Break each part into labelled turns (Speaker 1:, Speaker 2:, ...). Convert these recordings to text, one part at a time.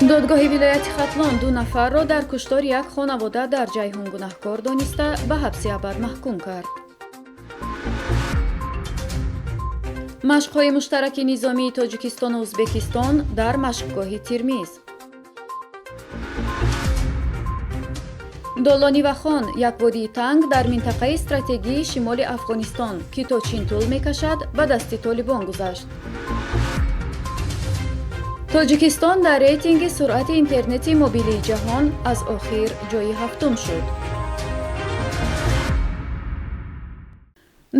Speaker 1: Додгоҳи вилояти Хатлон ду нафарро дар куштори як хонавода дар Ҷайҳун гунаҳкор дониста, ба ҳабси абад маҳкум кард. Машқҳои муштараки низомии Тоҷикистону Ӯзбекистон дар машқгоҳи Тирмиз. Долони Вахон, як водии танг дар минтақаи стратегии шимоли Афғонистон, ки то Чин тӯл мекашад, ба дасти толибон гузашт. Тоҷикистон дар рейтинги суръати интернети мобилии ҷаҳон аз охир ҷойи ҳафтум шуд.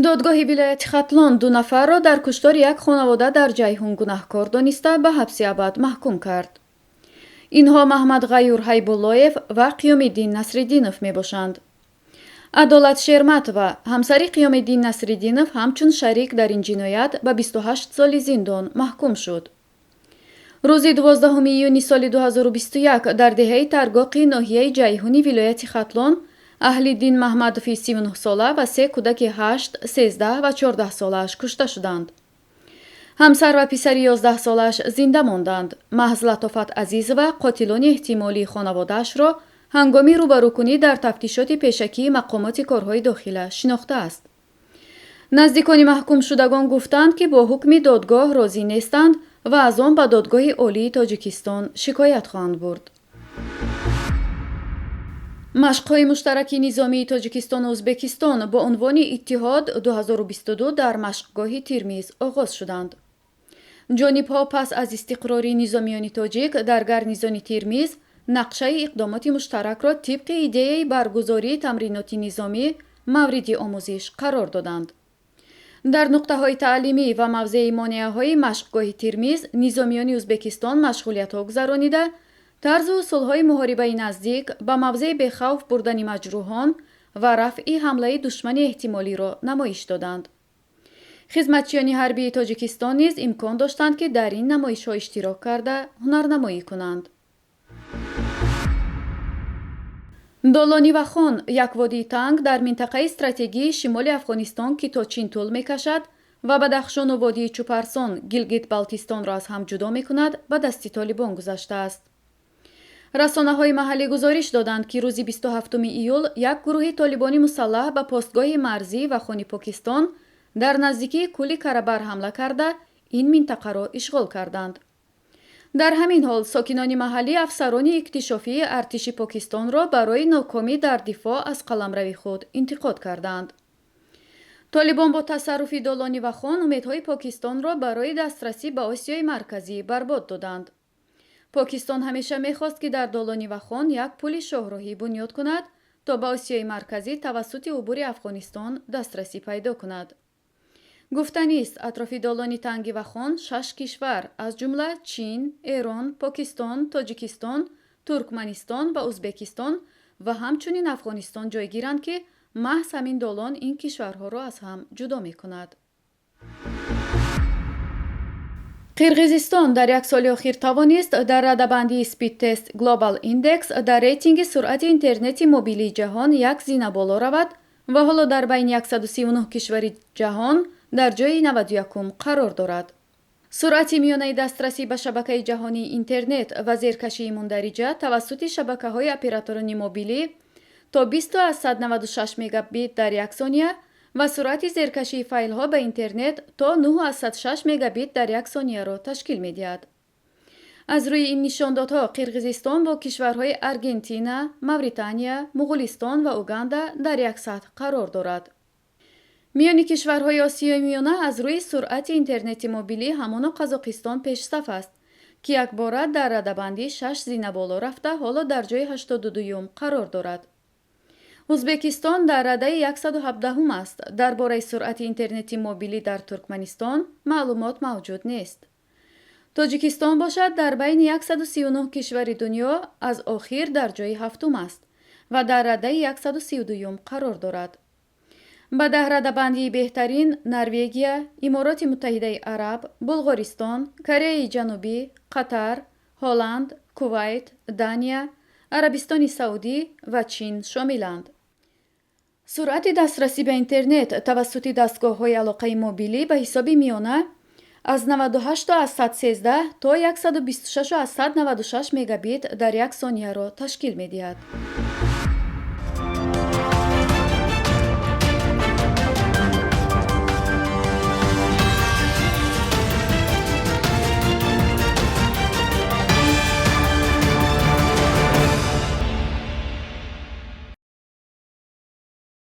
Speaker 1: Додгоҳи вилояти Хатлон ду нафарро дар куштори як хонавода дар Ҷайҳун гунаҳкор дониста, ба ҳабси абад маҳкум кард. Инҳо Маҳмадғаюр Ҳайбуллоев ва Қиёмиддин Насриддинов мебошанд. Адолат Шерматова, ҳамсари Қиёмиддин Насриддинов, ҳамчун шарик дар ин ҷиноят ба 28 соли зиндон маҳкум шуд. Рӯзи 12 июни соли 2021 дар деҳаи Таргоқи ноҳияи Ҷайҳуни вилояти Хатлон Аҳлиддин Маҳмадови 39-сола ва се кӯдаки 8, 13 ва 14 солааш кушта шуданд. Ҳамсар ва писари 11-солааш зинда монданд. Маҳз Латофат Азизова қотилони эҳтимолии хонаводаашро ҳангоми рӯбарӯкунӣ дар тафтишоти пешакии мақомоти корҳои дохила шинохтааст. Наздикони маҳкумшудагон гуфтанд, ки бо ҳукми додгоҳ розӣ нестанд ва аз он ба Додгоҳи Олии Тоҷикистон шикоят хоҳанд бурд. Машқҳои муштараки низомии Тоҷикистону Ӯзбекистон бо унвони Иттиҳод 2022 дар машқгоҳи Тирмиз оғоз шуданд. Ҷонибҳо пас аз истиқрори низомиёни тоҷик дар гарнизони Тирмиз нақшаи иқдомоти муштаракро тибқи идеяи баргузории тамриноти низомӣ мавриди омӯзиш қарор доданд. Дар нуқтаҳои таълимӣ ва мавзеи монеаҳои машқгоҳи Тирмиз низомиёни Ӯзбекистон машғулиятҳо гузаронида, тарзу усулҳои муҳорибаи наздик, ба мавзеи бехавф бурдани маҷрӯҳон ва рафъи ҳамлаи душмани эҳтимолиро намоиш доданд. Хизматчиёни ҳарбии Тоҷикистон низ имкон доштанд, ки дар ин намоишҳо иштирок карда, ҳунарнамоӣ кунанд. Долони Вахон, як водии танг дар минтақаи стратегии шимоли Афғонистон, ки то Чин тӯл мекашад ва Бадахшону водии Чупарсон Гилгит-Балтистонро аз ҳам ҷудо мекунад, ба дасти толибон гузаштааст. Расонаҳои маҳаллӣ гузориш доданд, ки рӯзи 27 июл як гурӯҳи толибони мусаллаҳ ба постгоҳи марзӣ Вахони Покистон дар наздикии кӯли Карабар ҳамла карда, ин минтақаро ишғол карданд. Дар ҳамин ҳол сокинони маҳаллӣ афсарони иктишофии артиши Покистонро барои нокомӣ дар дифоъ аз қаламрави худ интиқод карданд. Толибон бо тасарруфи долони Вахон умедҳои Покистонро барои дастрасӣ ба Осиёи Марказӣ барбод доданд. Покистон ҳамеша мехост, ки дар долони Вахон як пули шоҳроҳӣ бунёд кунад, то ба Осиёи Марказӣ тавассути убури Афғонистон дастрасӣ пайдо кунад. Гуфтанист, атрофи долони танги Вахон шаш кишвар, аз ҷумла Чин, Эрон, Покистон, Тоҷикистон, Туркманистон ва Ӯзбекистон ва ҳамчунин Афғонистон ҷойгиранд, ки маҳз ҳамин долон ин кишварҳоро аз ҳам ҷудо мекунад. Қирғизистон дар як соли охир тавонист дар радабандии Speedtest Global Index дар рейтинги суръати интернети мобилии ҷаҳон як зина боло равад ва ҳоло дар байни 139 кишвари ҷаҳон дар ҷойи 91-ум қарор дорад. Суръати миёнаи дастрасӣ ба шабакаи ҷаҳонии интернет ва зеркашии мундариҷа тавассути шабакаҳои операторони мобилӣ то 20,96 мегабит дар як сония ва суръати зеркашии файлҳо ба интернет то 9,6 мегабит дар як сонияро ташкил медиҳад. Аз рӯи ин нишондодҳо Қирғизистон бо кишварҳои Аргентина, Мавритания, Муғулистон ва Уганда дар як сатҳ қарор дорад. Миёни кишварҳои Осиёи Миёна аз рӯи суръати интернети мобилӣ ҳамоно Қазоқистон пешсаф аст, ки якбора дар радабандӣ шаш зина боло рафта, ҳоло дар ҷойи 82-юм қарор дорад. Ӯзбекистон дар радаи 117-ум аст. Дар бораи суръати интернети мобилӣ дар Туркманистон маълумот мавҷуд нест. Тоҷикистон бошад дар байни 139 кишвари дунё аз охир дар ҷойи ҳафтум аст ва дар радаи 132-юм қарор дорад. Ба даҳ радабандии беҳтарин Норвегия, Имороти Муттаҳидаи Араб, Булғористон, Кореяи Ҷанубӣ, Қатар, Ҳолланд, Кувайт, Дания, Арабистони Саудӣ ва Чин шомиланд. Суръати дастрасӣ ба интернет тавассути дастгоҳҳои алоқаи мобилӣ ба ҳисоби миёна Аз 98,13 то 126,96 мегабит дар як сонияро ташкил медиҳад.